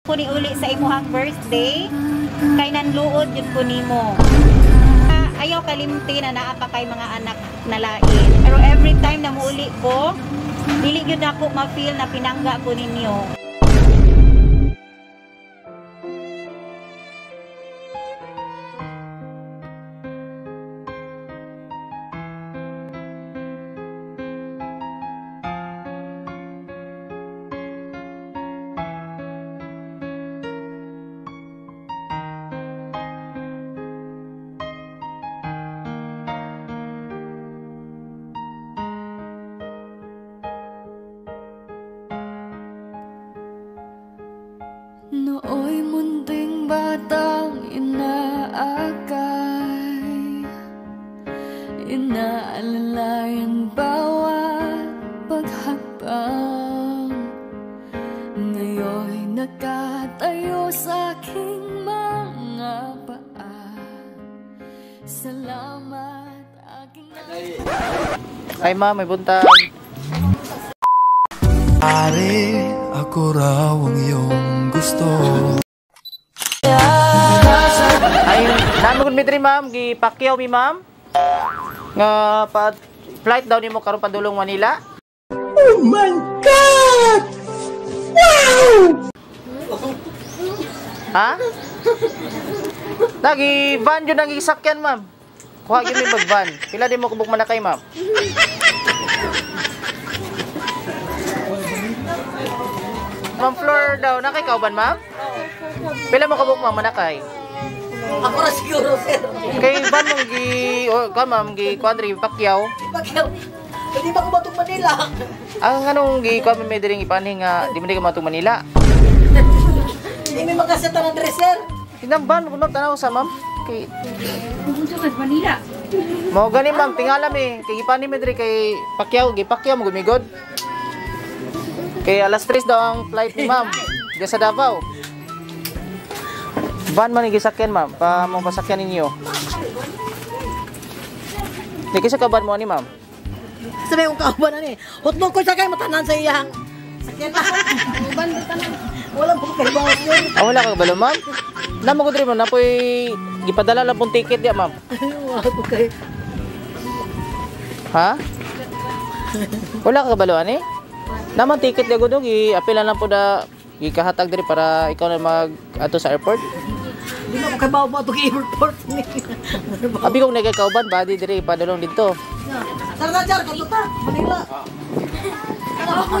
Ko ni uli sa imuhang birthday kay nanluod jud ko nimo. Ayaw kalimti na naa pa kay mga anak na lain. Pero every time na muuli ko, dili gyud nako ma-feel na pinangga ko ninyo. Nooy munting batang inaakay, inaalalayan bawat paghakbang. Ngayon'y nakatayo sa aking mga paa. Salamat aking... Ay ma'am, may buntag. Pare, ako raw ang iyong gusto. Ay, nami kun mitri ma'am, gipakyaw mi ma'am. Nga pa flight daw nimo karon padulong Manila. Oh my God! Wow! Ha? Nagi van jud ang gisakyan ma'am. Kuha gyud mi mag van. Pila di mo kubok manakay ma'am? Ma'am Flor daw, nakay kauban ma'am? Pila mo kabuk ma'am manakay? Ako ra siguro sir. Kay van mong gi oh, ka ma'am gi kuadri Pacquiao. Pacquiao. Hindi ba ko matong Manila? Ang anong gi kuan may diring ipanhi nga di man di ka matong Manila. Hindi may makaseta ng dress sir. Tinang van mo ma'am tanaw sa ma'am. Kay Unsa ka Manila? Mao gani ma'am tingala mi kay gipanhi mi diri kay Pacquiao, gi Pacquiao mo gumigod. Kay alas 3 daw ang flight ni ma'am diya sa Davao. Van man gisakyan ma'am, pa mo pasakyan ninyo. Di kaysa ka van mo ani ma'am? Sabi kong kauban ani. Hotdog ko sa kay matanan sa iyang sakyan. Uban tanan. Wala mo kay bawat yun. Ah, wala ka balo ma'am? Namo ko diri ma'am, napoy gipadala lang pong ticket diya ma'am. Wala ko kay. Ha? Wala ka balo ani? Naman ticket diya gudong, i-apela lang po da gikahatag diri para ikaw na mag ato sa airport. Di na ko kay bawo mo ato airport ni. Abi kong nagkakauban ba di diri padulong didto. Tara na jar kadto ta Manila.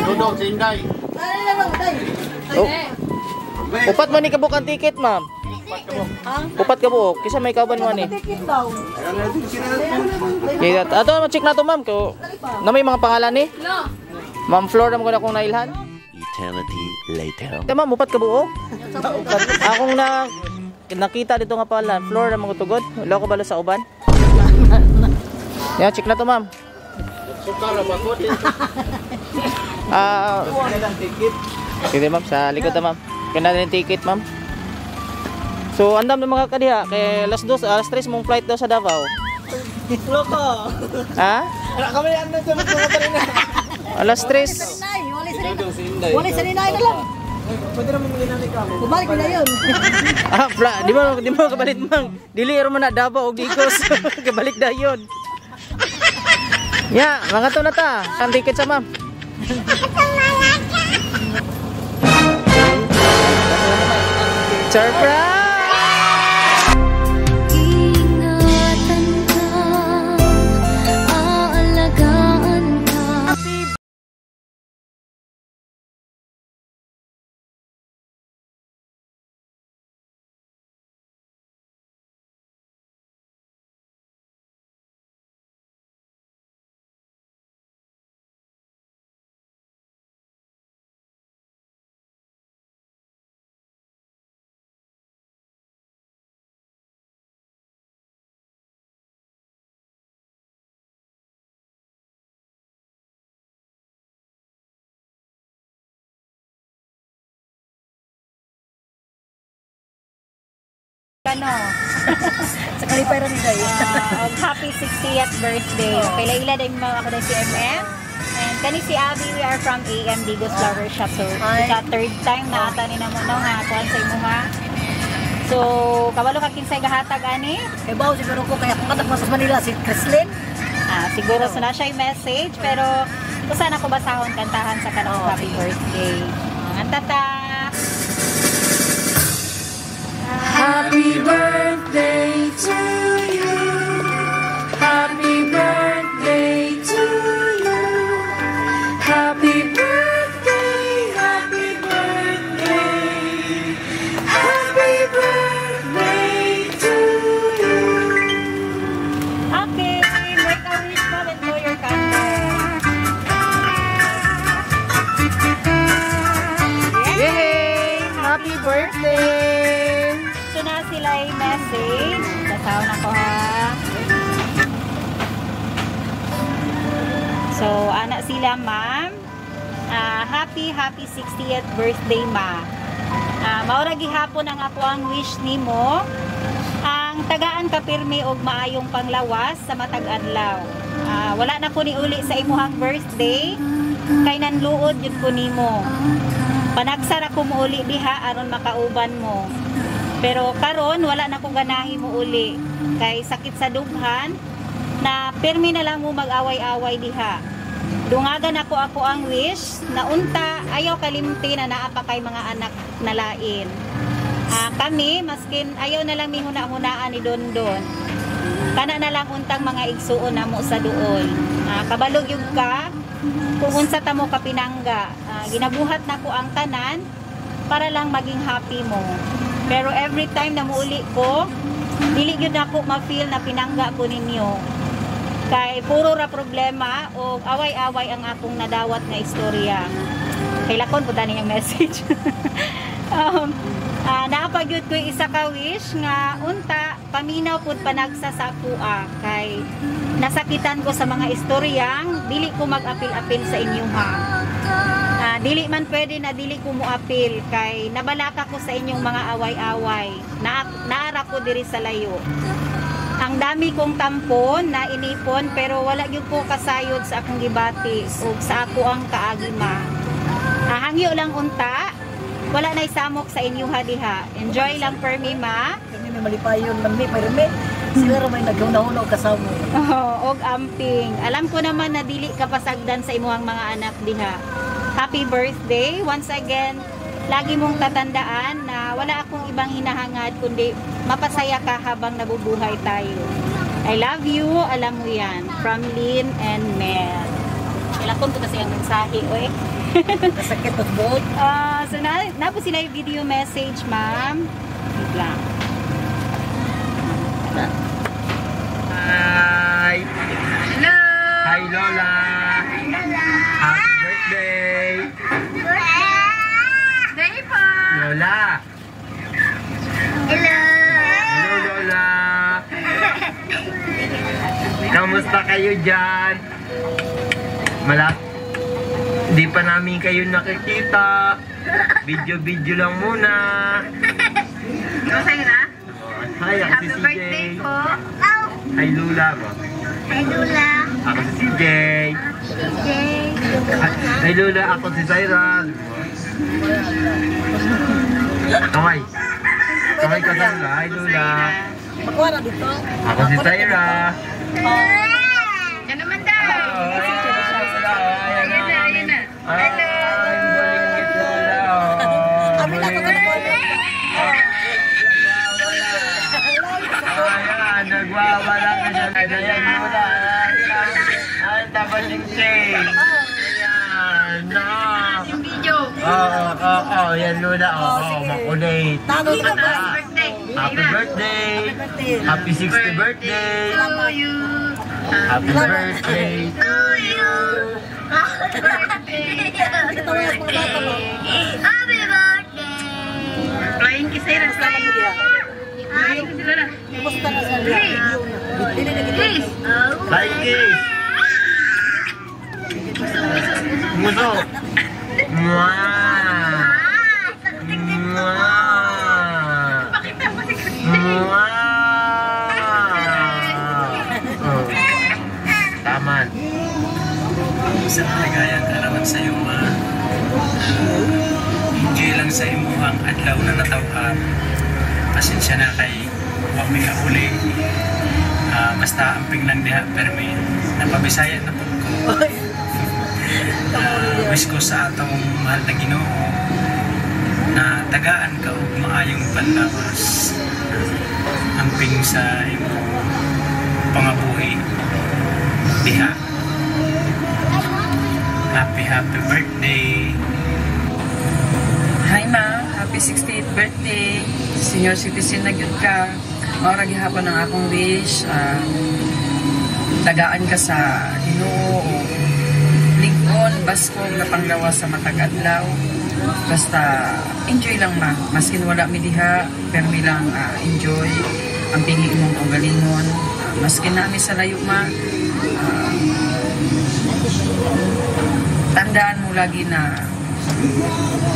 Dudong sa Inday. Oh. Upat man ni kabuk ang ticket, ma'am. Upat ka buok. Kisa may kauban mo ani. Ticket daw. Okay, ato ma-check na to ma'am ko. Na may mga pangalan ni? Ma'am Flor na mo akong nailhan. Eternity later. Tama, upat ka buo. Akong na nakita dito nga pala, Flor na mga tugod. Wala ko balo sa uban. Yeah, check na to, ma'am. Ah, sige ma'am, sa likod na ma'am. Kaya na ticket, ma'am. So, andam ng mga kadiha kay alas 2, alas 3 mong flight daw sa Davao. Loko. Ha? Kami andam sa mga rin. Alas 3. Wala sa ninay na lang. Pwede naman manginanay ka. Bumalik na yun. Ah, di mo kabalit mang. Dili ro man na Davao og Digos. Kabalik dayon. Ya, mga to na ta. Ang ticket sa ma'am. Surprise! Ingatan ka, aalagaan ka. Ano? Sa kalipay ra ni Day. Happy 60th birthday. Okay, laila din mga ako dahil si MM. And kani si Abby, we are from AM Digos Flower Shop. So, Hi. ika third time na ata ni namo no nga kuan sa imuha. So, kabalo ka kinsay gahatag ani? Kay bawo siguro ko kaya kung katak sa Manila si Chrislyn. Ah, siguro so na siya yung message pero kung saan ako basahon kantahan sa kanang Oh, happy sige. birthday. Ang tata. Happy birthday to you. Happy birthday to you. Happy birthday, happy birthday. Happy birthday to you. Okay, make a wish, ma'am, and blow your candle. Yay! Happy birthday! So na sila yung message. Basahon ako ha. So, ana sila, ma'am. Ah, happy, happy 60th birthday, ma. Ah, maura gihapon ang ako ang wish nimo. Ang tagaan ka pirmi og maayong panglawas sa matag adlaw. Ah, wala na ko ni uli sa imuhang birthday kay nanluod jud ko nimo. Panagsara ko mouli diha aron makauban mo. Pero karon wala na ko ganahi mo uli kay sakit sa dughan na pirmi na lang mo mag-away-away diha. Dungagan ako ako ang wish na unta ayaw kalimti na naa pa kay mga anak na lain. Ah, kami maskin ayaw na lang mihuna-hunaan ni Dondon. Kana na lang untang mga igsuon namo sa duol. Ah, kabalog yug ka kung unsa ta mo kapinangga. Ah, ginabuhat na ko ang tanan para lang maging happy mo. Pero every time na muuli ko, dili gyud nako ma-feel na pinangga ko ninyo. Kay puro ra problema o away-away ang akong nadawat nga istorya. Kay lakon po tani yung message. Naa pa gyud ko isa ka wish nga unta paminaw pud panagsa sa akoa kay nasakitan ko sa mga istoryang dili ko mag-apil-apil sa inyo ha. Ah, dili man pwede na dili ko moapil kay nabalaka ko sa inyong mga away-away. Na naara ko diri sa layo. Ang dami kong tampon na inipon pero wala gyud ko kasayod sa akong gibati ug sa ako ang kaagi ma. Ah, hangyo lang unta. Wala nay samok sa inyo ha diha. Enjoy lang permi ma. Kami may malipayon man mi pero mi sila ra may naghuna-huna og kasamo. Oo, og amping. Alam ko naman na dili ka pasagdan sa imuhang mga anak diha. Happy birthday. Once again, lagi mong tatandaan na wala akong ibang hinahangad kundi mapasaya ka habang nabubuhay tayo. I love you, alam mo yan. From Lynn and Mel. Ilakon ko kasi ang mensahe, oy. Kasakit og buot. Ah, so na po sila yung video message, ma'am. Wait lang. Hi! Hello! Hi, Lola! Happy birthday! Lola! Hello! Hello, Lola! Kamusta kayo dyan? Malap... Di pa namin kayo nakikita. Video-video lang muna. Sa'yo na? Hi, ako si Happy CJ. birthday po. Hi, Lula mo. Hi, Lula. Ako si CJ. CJ. Hi, Lula. Ako si Cyrus. Kamay. Kamay ka sa Lula. Hi, Lula. Makuha na dito. Ako si Syra. Yan naman daw. Ayan na, ayan na. Hello. Balingit, Lola. Kami lang ang kanakuha. Ayan, nagwawala ka dyan. Ayan, Lola. Ay, dapat yung chain. Ayan, na. Yung video. Oo, yan, Lola. Oo, makulit. Tama ka ba? Birthday. Happy birthday! Birthday. Happy 60th birthday! To you. Happy birthday To you. Happy birthday. Kita mo yung mga bata mo. Happy birthday. Flying kiss sa'yo. Kasama mo diha. Flying kiss sila na. Kumusta na sa diha? Dili na gid. Kiss. Flying kiss! Muso! Mwah! Mwah! Pakita mo si Christine. Mwah! Oh. Taman. Salamat sa iyo, ma. Enjoy lang sa imuhang adlaw na natawhan. Pasensya na kay wa mi kauli. Basta amping lang diha permi. Napabisaya na pud ko. Wish ko sa atong mahal na Ginoo na tagaan ka og maayong panlawas. Amping sa imong pangabuhi diha. Happy happy birthday. Hi ma, happy 68th birthday. Senior citizen na gyud ka. Mao ra gihapon ang akong wish. Tagaan ka sa Ginoo o lig-on, baskog na panglawas sa matag adlaw. Basta enjoy lang ma. Maskin wala mi diha, permi lang enjoy ang pingi imong kaugalingon. Maskin nami sa layo ma. Tandaan mo lagi na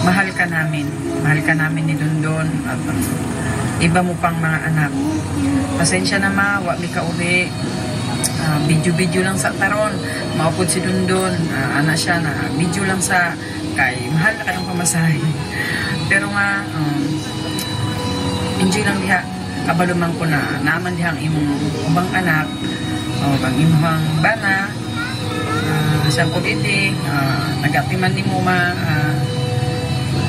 mahal ka namin. Mahal ka namin ni Dondon at ang iba mo pang mga anak. Pasensya na ma, wa mi kauli. Video-video lang sa taron. Maupod si Dondon. Ana siya na video lang sa kay mahal na kayong pamasahe. Pero nga enjoy lang diha. Kabalo man ko na naaman diha ang imong ubang anak o ang imong bana. Sa pag-ibig, nag-apiman ni mo ma,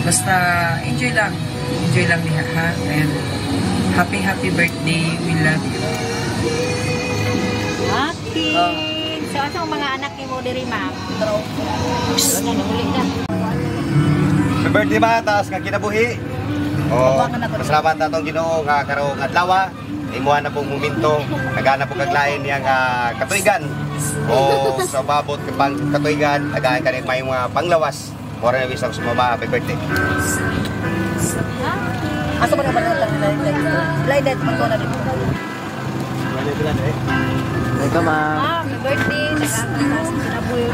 basta enjoy lang. Enjoy lang diha ha. And happy happy birthday. We love you. Okay. So, asa ang mga anak nimo diri, ma'am? Wala na, uli na. Happy birthday ma, taas nga kinabuhi. O, pasalamat na atong Ginoo nga karong adlaw, imuha na pong momento, nagana po kaglain niya nga katuigan. O sa mabot ka pang katuigan, tagaan ka may mga panglawas. Mora na bisang sumama, happy birthday. Asa ba naman ang lain lain man ko na dito. Welcome, ma'am. Happy birthday. Tagaan ka sa kinabuhi.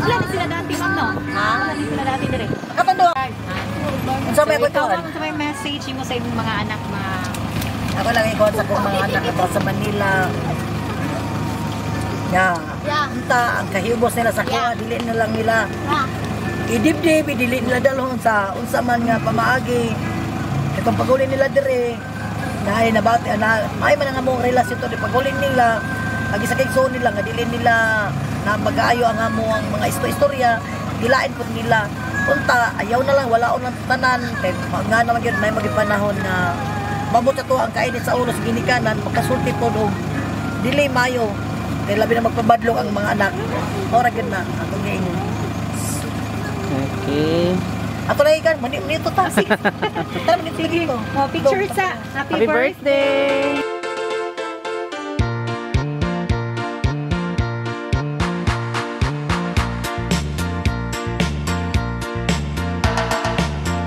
Wala na sila dati, ma'am, no? Ha? Wala na sila dati dire. Katando. Unsa may So, ikaw, kwento? ma'am, unsa may message mo sa imong mga anak, ma'am? Ako lang ikaw sa akong mga anak ato sa Manila. Ya. Unta ang kahibos nila sa kuha, dili na lang nila. Idibdib, dili nila dalhon sa unsa man nga pamaagi. Katong paguli nila dire, naay nabati na may man ang among relasyon to di paguli nila. Agi sa kay nila nga dili nila na mag-aayo ang among mga istorya, dilain pud nila. Unta ayaw na lang wala lang tanan kay nga naman gyud may magipanahon na mabot ato ang kainit sa ulo sa ginikanan makasulti pod og dili mayo kay labi na magpabadlong ang mga anak. Ora gyud na akong giingon. Okay. Ato na ikan, mani nito ta. Tara manito lagi ko. Oh, picture sa happy, Happy birthday!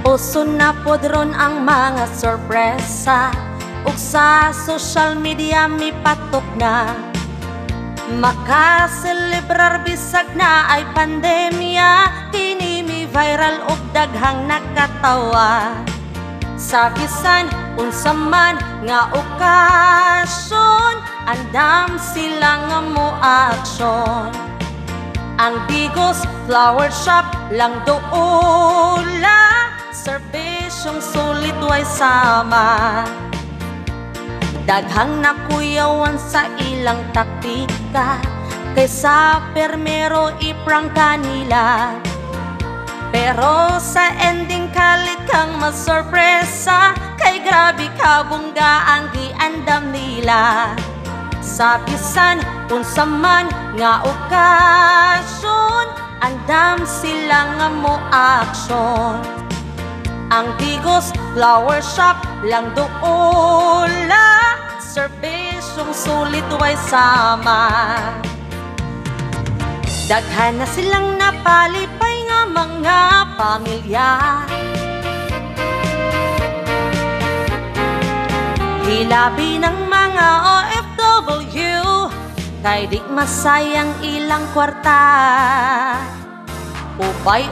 Uso na pod ron ang mga sorpresa ug sa social media mipatok na. Makaselebrar bisag na ay pandemya, kini mi viral ug daghang nakatawa. Sa bisan unsa man nga okasyon, andam sila nga mo aksyon. Ang Digos Flower Shop lang doula, serbisyong sulit way sama. Daghang nakuyawan sa ilang taktika, kaysa permero iprangka nila. Pero sa ending kalit kang masorpresa, kay grabe kabongga ang giandam nila. Sa bisan unsa man nga okasyon, andam sila nga mo aksyon. Ang Digos Flower Shop lang doula, serbisyong sulit way sama. Daghan na silang napalipay nga mga pamilya. Hilabi ng mga OFW, kay di masayang ilang kwarta. Upay